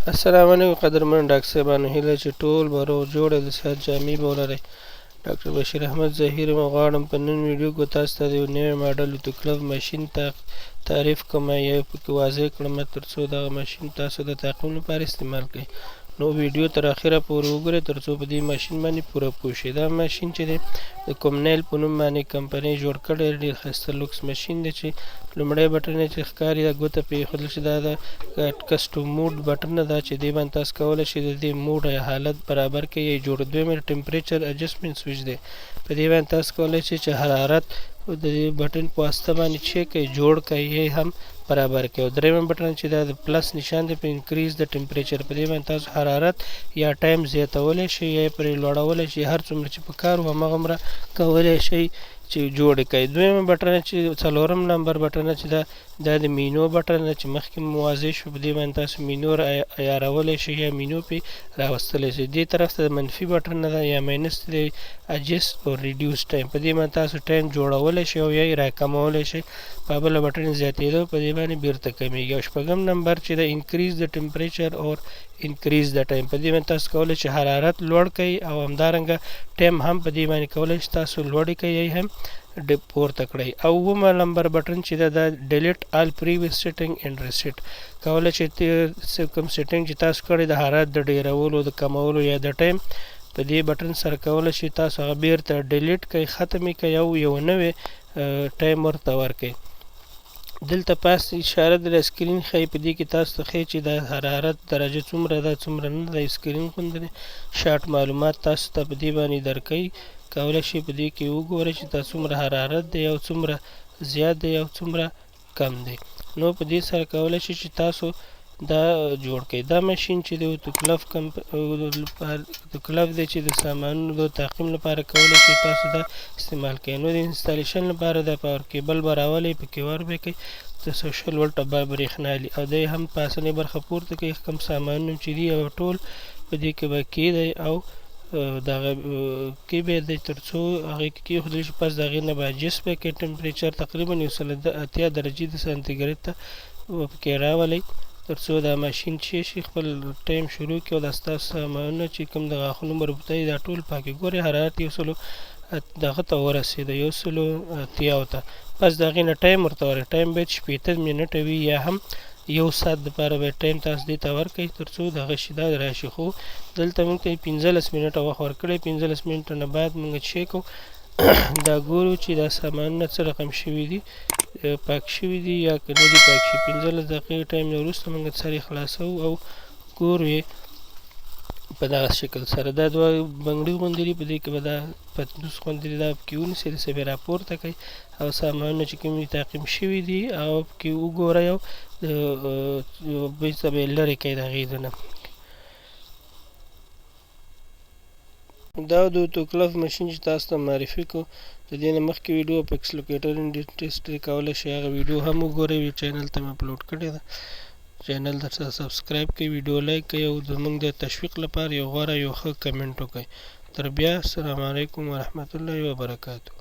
السلام علیکم قدرمن ډاکټر صاحبانو، هیله چې ټول به روغ جوړ او د صحت جامې به ولرئ. ډاکټر بشیر احمد ظهیر مو غواړم په نن ویډیو کې تاسو ته د یو نوی ماډل اتوکلف ماشین تعریف کوم یا پکې واضح کړم، ترڅو دغه ماشین تاسو د تعقیم لپاره استعمال کړئ. نو ویډیو تر اخره پورې وګورئ ترڅو په دې ماشین باندې پوره پوه شئ. دا ماشین چې دی د کومنیل په نوم باندې کمپنۍ جوړ کړی، ډېر ښایسته لوکس ماشین دی چې لومړی بټن یې چې ښکاري دا ګوته پرې ایښودل شي، دا د کسټم موډ بټن ده چې دې باندې تاسو کولی شئ د دې موډ یا حالت برابر کړئ یا جوړ. دویم یې ټمپریچر اډجسټمنټ سویچ دی، په دې باندې تاسو کولی شئ چې حرارت د دې بټن په واسطه باندې چک کړئ، جوړ کړئ یې هم برابر کړئ. او دریم بټن چې دا د پلس نشان دی په انکریز د ټمپریچر، په دې باندې تاسو حرارت یا ټایم زیاتولی شئ یا یې پرې لوړولی شئ، هر څومره چې په کار و هماغومره کولی شئ چې جوړ کړئ. دویمه بټن چې څلورم نمبر بټن چې دا د مینو بټن ده چې مخکې مو واضح شو، په دې باندې تاسو مینو عیارولی شئ یا مینو پې راوستلی شئ. دې طرف ته د منفي بټن ده یا ماینس دی، اډجسټ او ریډیوس ټایم، په دې باندې تاسو ټایم جوړولی شئ او یا یې راکمولی شئ. په بله بټن زیاتېدو په دې باندې بیرته کمیږي. او شپږم نمبر چې د انکریز د ټمپریچر اور انکریز د ټایم، په دې باندې تاسو کولی شئ حرارت لوړ کړئ او همدارنګه ټایم هم په دې باندې کولی شئ تاسو لوړ کړئ یا هم پورته کړئ. او اووم نمبر بټن چې ده دا ډیلیټ آل پریویس سیټینګ اینډ ریسیټ، کولی شئ کوم سیټینګ چې تاسو کړی د حرارت د ډیرولو د کمولو یا د ټایم، په دې بټن سره کولی شئ تاسو هغه بیرته ډیلیټ کړئ، ختم یې کړئ او یو نوی ټایم ورته ورکړئ. دلته پاس اشاره د سکرین ښیي، په دې کې تاسو ته ښیي چې د حرارت درجه څومره ده څومره نه ده. سکرین غوندې شارټ معلومات تاسو ته په دې باندې درکوي، کولی شئ په دې کې وګورئ چې دا څومره حرارت دی او څومره زیات دی او څومره کم دی. نو په دې سره کولی شئ چې تاسو دا جوړ کړئ. دا ماشین چې د اتوکلف اتوکلف دی چې د سامانونو د تعقیم لپاره کولی شئ تاسو دا استعمال کړئ. نو د انستالیشن لپاره د پاور کیبل به راولئ، پکې ور به کړئ، د 120 ولټه به برېښنا لري او دی هم پاسنۍ برخه پورته کوي، کوم سامانونه چې دي او ټول په دې کې به کېدی او دغه کې به دی تر څو هغې کې کېښودل شي. پس د هغې نه به اډجسټ به کړئ، ټمپریچر تقریبا 180 درجې د سانتي ګریډ ته پکې راولئ تر څو دا ماشین چې شي خپل ټایم شروع کړي او دا ستاسو سامانونه چې کوم د غاښونو مربوطه دي دا ټول پاک کړي. ګورئ حرارت یو سلو دغه ته ورسېده، 180 ته. پس د هغې نه ټایم ورته ورکړئ، ټایم باید 60 منټه وي یا هم یو ساعت دپاره باید ټایم تاسو دې ته ورکړئ تر څو دغه شي دا راشي. خو دلته موږ ته 15 منټه وخت ورکړی، 15 منټه نه بعد موږ چې کوو دا ګورو چې دا سامانونه څه رقم شوي دي، پاک شوي دي یا که نه دي پاک شوي. 15 دقیقې ټایم نه وروسته موږ سرې خلاصوو او ګورو یې په دغه شکل سره. دا دوه بنګړي غوندې دي، په دې کې به دا پتنوس غوندې دي، دا پکې ونیسئ، داسې به یې راپورته کړئ او سامانونه چې کوم دي تعقیم شوي دي او پکې وګورئ او بیرته به یې لرې کړئ د هغې نه. دا د اتوکلف ماشین چې تاسو ته معرفي کو، د دې نه مخکې ویډیو په اکسلوکیټر ډینټسټري کولی شئ هغه ویډیو هم وګورئ، وی چینل ته مې اپلوډ کړې ده. چینل درسره سبسکرایب کړئ، ویډیو لایک کړئ او زموږ د تشویق لپاره یو غوره یو ښه کمنټ وکړئ. تر بیا، السلام علیکم ورحمت الله وبرکاته.